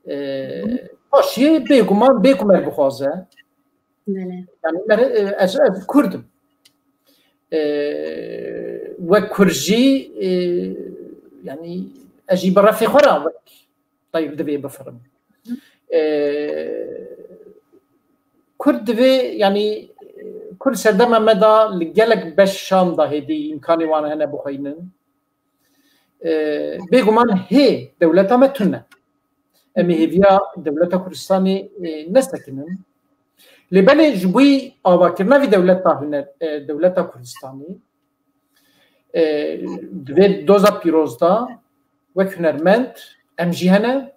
E, paşiyê bêguman bê ku me bixwaze. Belê. Yanî me, e, ez, ez Kurd im. E, wek Kurd jî, e, yanî ez jî bi refê xwe re wek teyr divê bifirim. E, Kurd divê, yanî Kurd serdema me de li gelek beşan de hêdî îmkanê wan hene bixweynin. E, bêguman hê dewleta me tune. Em ê hêviya dewleta Kurdistanê, e, nesekinin. Lê belê ji bo avakirina vî dewleta huner, e, dewleta Kurdistanê, e, di vê doza pîroz de wek hunermend em jî hene,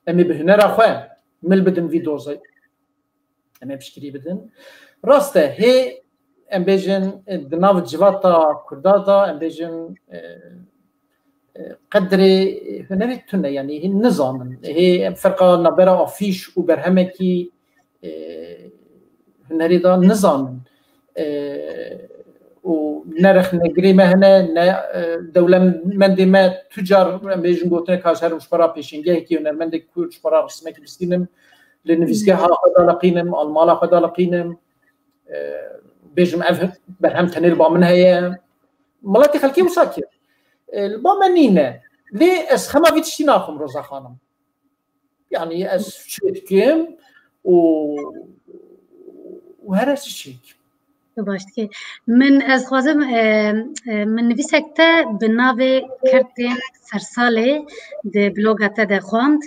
em ê bi hunera xwe mil bidin vî dozê. Em ê piştgirî bidin. Rast e, hê em bêjin, e, di nav civata Kurda de, em bêjin, e, e, qedrê hunerê tune, yanî hê nizanin. Hê em ferqa navbera afîş û berhemekî, e, hunerê de nizanin. E, û ne rexnegirê me hene, ne, e, dewlemendê me tu car, em bêjin, gotinek, ka ez herim ji xwe re pêşengehekî hunermendek Kurd, ji xwe re resimekî bistînim, li nivîsgeha xwe de leqînim, li mala xwe de leqînim, e, bêjim, ev berhem tenê li ba min heye. Miletê xelkê wisa kir. E, li ba me nîne. Lê ez xema vî tiştî naxim, Roza Xanim. Yanî ez çê dikim û, û here çi çêk. Tu baş dikî. Min, ez dixwazim, e, e, min nivîsek te bi navê Kertên Sersalê di bloga te de xwend.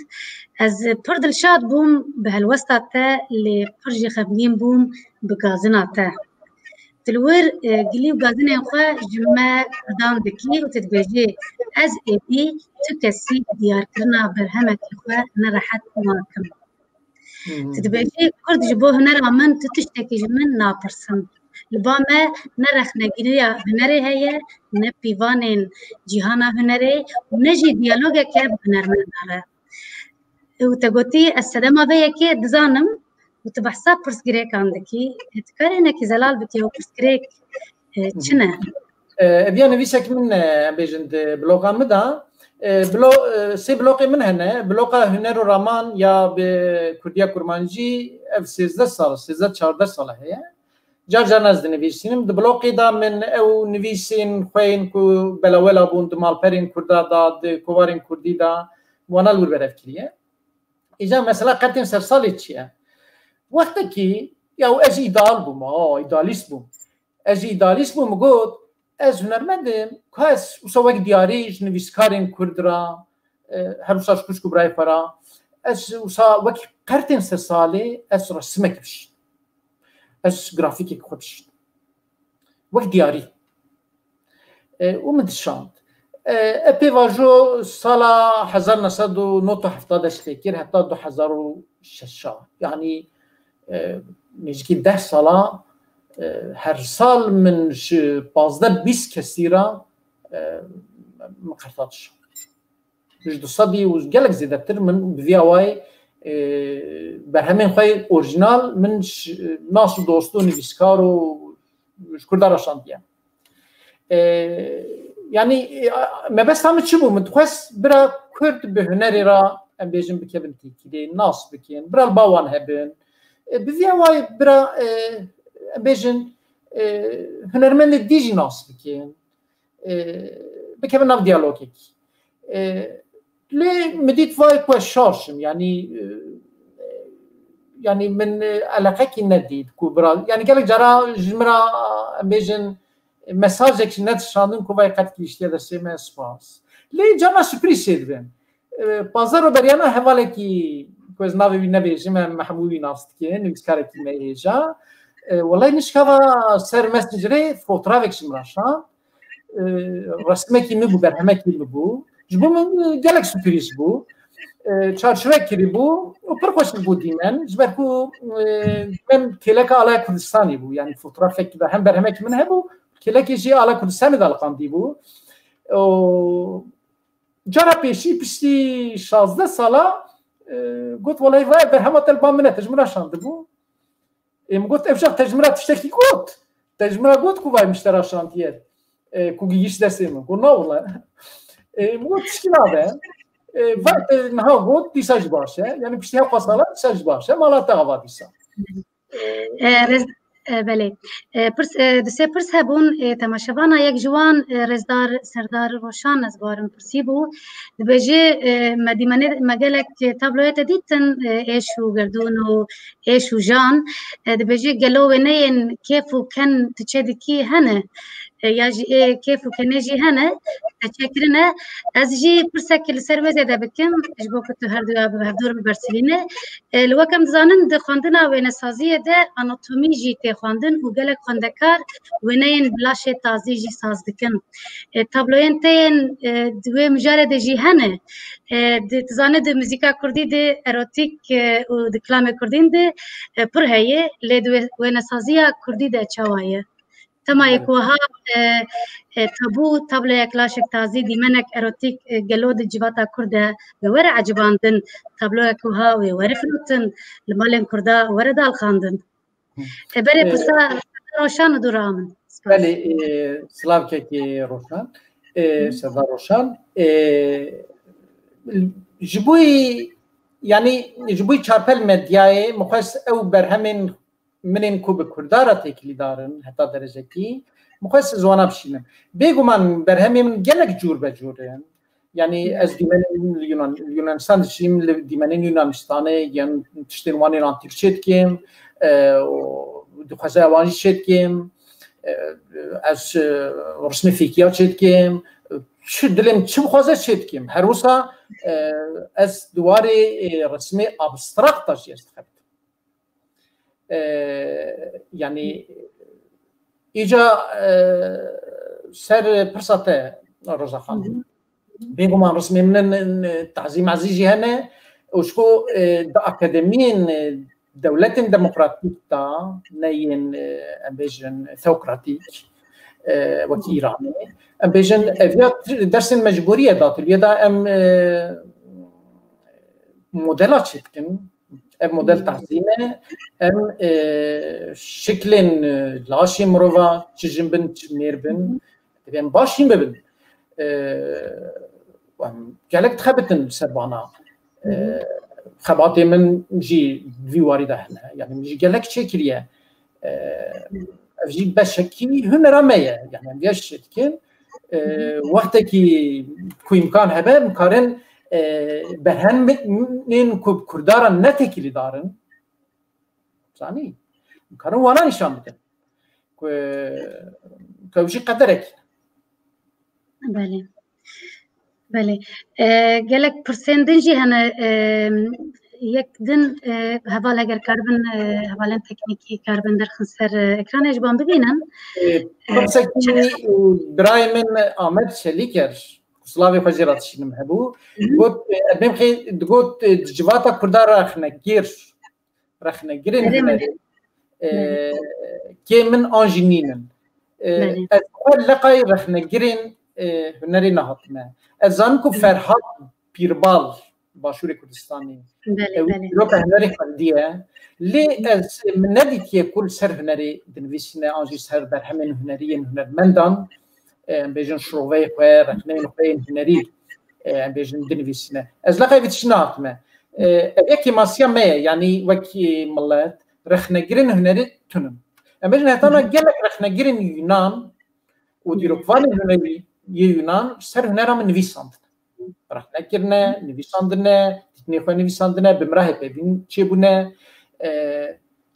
Ez pir dilşad bûm bi helwesta te, lê pir jî xemgîn bûm bi gazina te. Tu li wir, e, gilî û gazinên xwe ji me Kurdan dikî û tu dibêjî, ez êdî tu kesî diyarkirina berhemekî xwe ne rehet nakim. Hı hı. Tu dibêjî, Kurd ji bo hunera min tu tiştekî ji min napirsin. Li ba me ne rexnegiriya hunerê heye, ne pîvanên cîhana hunerê û ne jî diyalogek heye bi hunermendan re. Û te gotî, ez sedema vê yekê dizanim û tu behsa pirsgirêkan dikî. Tu karê hinekî zelal bikî, ew pirsgirêk, e, çi ne? E, ev ya nivîsek min, e, em bêjin di bloga min de. E, blo-, e, sê bloqê min hene. Bloqa huner û raman ya bi kurdiya kurmancî ev sêzdeh sal, sêzdeh çardeh sal heye. Car caran ez dinivîsînim. Di bloqê de min ew nivîsên xwe yên ku belawela bûn di malperên Kurda de, di kovarên Kurdî de, wana li wir berev kiriye. Îca mesela Kertên Sersalê çi ye? Wextekî, ya ez îdeal bûm, a, îdealîst bûm. Ez îdealîst bûm, min got, ez hunermend im, ka ez wisa wek diyarî ji nivîskarên Kurd re, e, her wisa ji xwişk û birayê xwe re, ez wisa wek Kertên Sersalê ez resimekî bişînim. Ez grafîkek xwe dişînim. Wek diyarî. E, û min dişand. E, e, pê vajo sala hezar neh sed û nod û hefta dest pê kir, heta du hezar û şeş. Yanî, e, nêzîkî deh sala, e, her sal min ji pazdeh bîst kesî re, e, min qerta dişand. Ji du sedî û gelek zêdetir min bi vî awayî, e, berhemên xwe yê orîjinal min ji nas û dost û nivîskar û ji Kurdan re şandiye. E, Yanî e, mebesta min çi bû? Min dixwest bira Kurd bi hunerê re, em bêjin, bikevin têkilê, nas bikin, bira li ba wan hebin. E, bi vî awayî bira, e, em bêjin, e, hunermendê dî jî nas bikin. E, bikevin nav diyalogekî. E, lê min dît vay ku ez şaş im, yanî, e, yanî min, e, eleqekî nedît ku bira, yanî gelek cara ji min re, em bêjin, mesajek jî nedişandin ku vay qet gihiştiye destê me, spas. Lê carna sürprîz çêdibin. E, Pazar Roberiyana hevalekî ku ez navê wî nebêjim, em hemû wî nas dikin, nivîskarekî me hêja. E, welay nişka va ser Messengerê fotoğrafek ji min re şand. E, resimekî min bû, berhemekî min bû. Ji bo min, e, gelek sürprîz bû. E, çarçovek kirî bû û pir xweş bû dîmen. Ji ber ku, e, dîmen kêleka Alaya Kurdistanê bû. Yanî fotoğrafekî de hem berhemekî min hebû, kêlekê jî Ala Kurdistanê de li qandî bû. Û cara pêşî piştî şazdeh sala, e, got, "Welay vay berhema te li ba min e, te ji min re şandibû." Ê, min got, "Ev şax te ji min re tiştekî got? Te ji min re got ku vay min ji te re şandiye, e, ku gihîşt destê min?" Got, "Na wele." Ê, min got, "Tişkî nabe." Ê, vay te niha got, dîsa jî baş e. Yanî piştî hevqa sala dîsa jî baş e. Mala te ava dîsa. E, rêz-, e, belê. E, pirs, e, du sê pirs hebûn, e, temaşevana yek ji wan, e, rêzdar Serdar Roşan ez barim pirsî bû. Dibêje, e, me dîmenê, me gelek tabloya te dîtin, e, êş û gerdûn û êş û jan. E, dibêje gelo wêneyên kêf û ken tu çê dikî hene? E, ya jî ê kêf û kenê jî hene, te çêkirine. Ez jî pirsek li ser wê zêde bikim, ji bo ku tu her duya bi hevdûr bibersivîne. E, li wek em dizanin, di xwendina wênesaziyê de anatomî jî tê xwendin û gelek xwendekar wêneyên bi laşê tazî jî saz dikin. E, tabloyên te yên, e, di wê mijarê de jî hene. E, di, tu zanî di muzîka kurdî de erotîk, e, û di kilamê kurdîn de, e, pir heye, lê di wê, wênesaziya kurdî de çawa ye? Tema yek wiha, e, e, tabû, tabloyek laşek tazî, dîmenek erotîk, e, gelo di civata kurd de wê were ecibandin, tabloyek wiha wê were firotin, li malên kurda were dalxandin. E, berê pirsa Roşan û dû re min. Spas. Belê, e, silav kekê Roşan, e, Serdar Roşan. E, ji bo, yanî ji bo çarpel medyayê, min xwest ew berhemên min ên ku bi Kurda re têkilîdar in heta derecekî, min xwest ez wana bişînim. Bêguman berhemên min gelek cûr be cûr in. Yanî ez dîmenên li Yunan-, li Yunanistan dişîm, li dîmenên Yunanistanê, yan tiştên wan ên antîk çê dikim, e, û dixweze ewan jî çê dikim, e, ez, e, rismê fêkiya çê dikim, çi dilê min çi bixwaze çê dikim. Her wisa, e, ez di warê, e, rismê abstrakta jî ez dixebitim. E, yanî îca, e, ser pirsa te, Roza Xanim. Bêguman rismê min in, in, tazî mazî jî hene. Û ji ku, e, di akademiyên, e, dewletên demokratîk de, ne yên, e, em bêjin, teokratîk, e, wekî Îranê. Em bêjin, ev ya dersên mecbûrî ye, datî. Lê da em, e, modela çêdikin. Ev model tahsîn e. Em, e, şiklên, e, laşê mirova, çi jin bin, çi mêr bin, divê em baş jî bibin. E, em gelek dixebitin ser vana. E, xebatê min jî vî warî de hene. Yani min jî gelek çêkiriye. E, ev jî beşekî hunera me ye. Yani em vê çêdikin. E, wextekî ku îmkan hebe, em karin, e, berhemên ku bi Kurda re ne têkilîdar in, zanî, em karin wana nîşan bidin. Ku, ku ew jî qederek. Belê. Belê. E, gelek pirsên din jî hene, e, yek din, e, heval eger karibin, e, hevalên teknîkî karibin derxin ser, e, ekranê ji ban bibînin. E, pirsekî, e, birayê min Amed Çelîker, ku silavê xwe jê re dişînim, hebû. Got, e, Erdem Xê digot, e, di civata Kurda rexnegir, rexnegirên hunerê, e, kêm in an jî nînin. E, ez xwe leqay rexnegirên, e, hunerê nehatime. Ez zanim ku Ferhat Pîrbal, Başûrê Kurdistanê, ew dîroka hunerê xwendiye. Lê ez min nedîtiye ku li ser hunerê dinivîsîne an jî ser berhemên hunerî yên hunermendan, e, em bêjin şiroveyê xwe, rexneyên xwe yên hunerî, e, em bêjin dinivîsîne. Ez leqay vê tiştî nehatime. E, ev yek kêmasiya me ye, yanî wekî milet rexnegirên hunerî tunin. Em bêjin hetana gelek rexnegirên Yunan û dîrokvanên hunerî yê Yunan ser hunera min nivîsandine. Rexne kirine, nivîsandine, dîtinê xwe nivîsandine, bi min re hevpeyvîn çêbûne. E,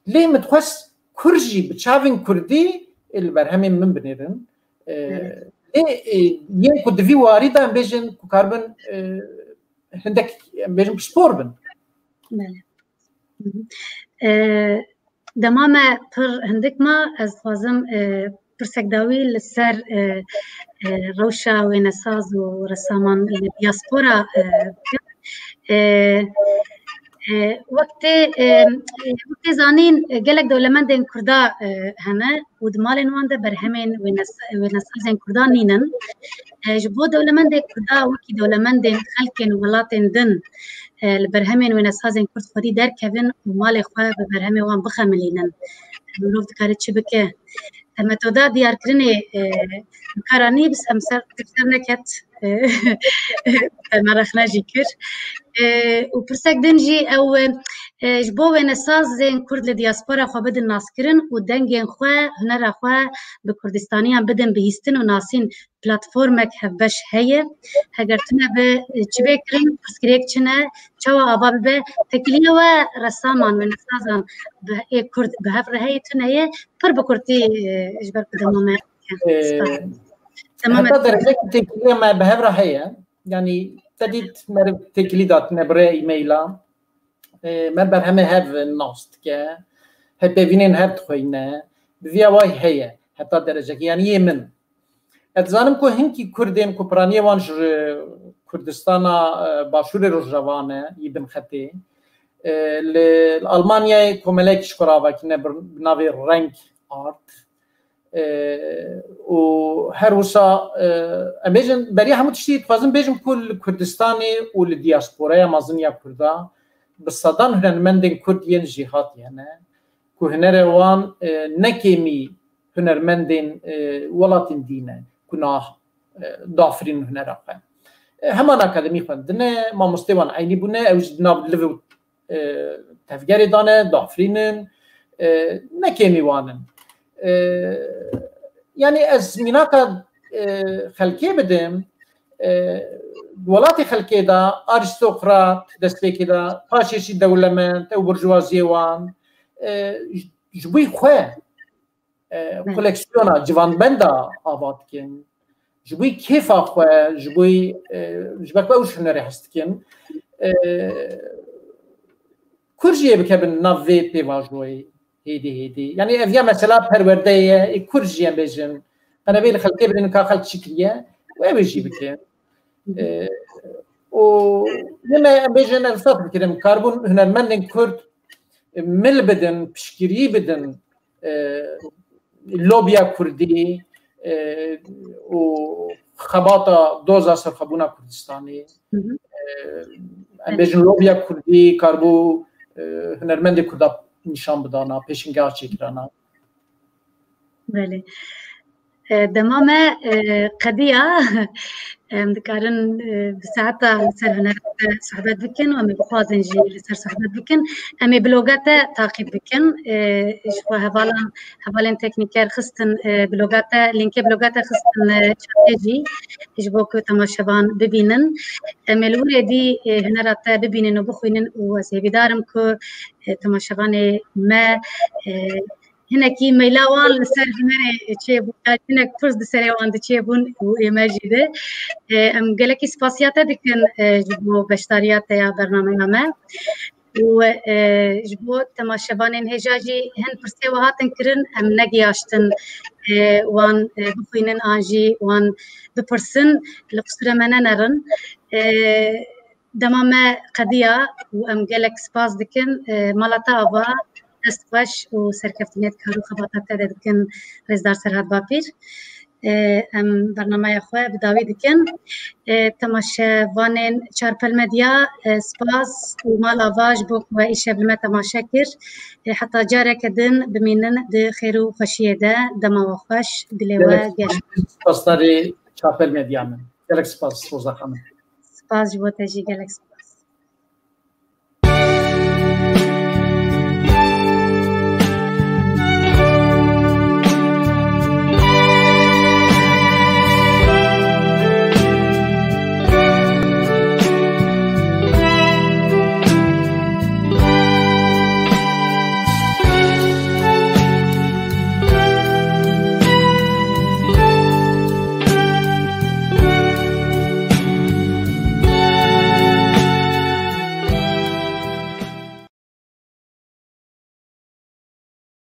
lê min dixwest Kurd jî bi çavên Kurdî, e, li berhemên min binêrin. E, Evet. Lê, e, yên ku di vî warî de em bêjin ku karibin, e, hindek, em bêjin pispor bin. Belê. Hı hı. E, dema me pir hindik ma, ez dixwazim, e, pirsek dawî li ser, e, e, rewşa wênesaz û resaman li diaspora, e, bikim. E, e, wek tê, e, wek tê zanîn, e, gelek dewlemendên Kurda, e, hene û di malên wan de berhemên wênes-, wênesazên Kurda nînin. E, ji bo dewlemendê Kurda wekî dewlemendên xelkên welatên din, e, li berhemên wênesazên Kurd xwedî derkevin û malê xwe bi berhemê wan bixemilînin. Mirov dikare çi bike? Metoda diyarkirinê, e, bi kar anî, bi ser, ser neket, e, me rexne jî kir. E, û pirsek din jî ew, e, ji bo wênesazên Kurd li diaspora xwe bidin naskirin û dengên xwe, hunera xwe bi Kurdistaniyan bidin bihîstin û nasîn, platformek hevbeş heye. Heger tune be, çi bê kirin, pirsgirêk çi ne, çawa ava bibe, têkiliya we resaman, wênesazan bi ê Kurd bi hev re heye tune ye, pir bi kurtî, e, ji ber ku dema me. E, Spas. Dema me heta derecekî têkiliya me bi hev re heye. Yanî te dît meriv têkilî datine bi rê e-maila. E, me berhemê hev nas dike. Hevpeyvînên hev dixweyne. Bi vî awayî heye. Heta derecekî. Yanî yê min. Ez dizanim ku hinkî Kurdên ku piraniyê wan ji Kurdistana, e, Başûrê Rojava ne, yî bin xetê, e, li Almanyayê komelek ji xwe re avakirine bi, bi navê Reng Art. E, û her wisa, e, em bêjin, beriya hemû tiştî dixwazim bêjim ku li Kurdistanê û li diasporaya mezin ya Kurda bi sedan hunermendên Kurd yên jêhatî hene, ku hunerê wan, e, ne kêmî hunermendên, e, welatên dî ne, ku niha, e, dafirînin hunera xwe. E, heman akademî xwendine, mamostê wan eynî bûne, ew jî di nav liv û, e, tevgerê de ne, dafirînin, e, ne kêmî wan in. E, yanî ez mînaka, e, xelkê bidim, e, welatê xelkê de arîstokrat destpêkê de, paşê jî dewlemend, ew burjuvaziyê wan, e, ji, ji bo xwe, e, Belê. Koleksiyona civanbenda ava dikin. Ji bo kêfa xwe, ji bo, e, ji ber ku ew ji hunerê hez dikin. E, Kurd jî yê bikevin nav vê pêvajoyê hêdî hêdî. Yanî ev ya mesela perwerdeyê ye, ê Kurd jî em bêjin. Qenevê li xelkê bidin ka xelk çi kiriye û ew ê jî bikin. E, û yine em bêjin ev saf bikirin. Karibûn hunermendên Kurd, e, mil bidin, piştgirî bidin, e, lobiya Kurdî, e, û xebata doza serxwebûna Kurdistanê. Hı hı. E, em Evet. bêjin lobiya Kurdî karibû, e, hunermendê Kurda nîşan bidana, pêşngeha çêkirana. Belê. E, dema me, e, qediya. Em dikarin, e, bi saeta li ser hunerê sohbet bikin û em ê bixwazin jî li ser sohbet bikin. Em ê bloga te taqîb bikin. E, ji xwe hevalan, hevalên teknîker xistin, e, bloga te, lînkê bloga te xistin, e, çatê jî ji bo ku temaşevan bibînin. Em ê li wir êdî, e, hunera te bibînin û bixwînin û ez hêvîdar im ku, e, temaşevanê me, e, hinekî meyla wan li ser hunerê çêbû, hinek pirs di serê wan de çêbûn û ê me jî de. E, em gelekî spasiya te dikin, e, ji bo beşdariya te ya bernameya me. Û, e, ji bo temaşevanên hêja jî hin pirsê we hatin kirin, em negiyaştin, e, wan, e, bixwînin an jî wan bipirsin, li qisûra me nenerin. E, Dema me qediya û em gelek spas dikin. E, mala te ava, dest xweş û serkeftinê di kar û xebata te de dikin, rêzdar Serhat Bapîr. e, em bernameya xwe bi dawî dikin. E, temaşevanên Çarpel Medya, e, spas û mala va ji bo ku we îşev li me temaşe kir. E, heta careke din bimînin di xêr û xweşiyê de, dema we xweş, dilê we geş. Spasdarî Çarpel Medya min. Gelek spas, Rozda Xanim. Spas ji bo te jî, gelek spas.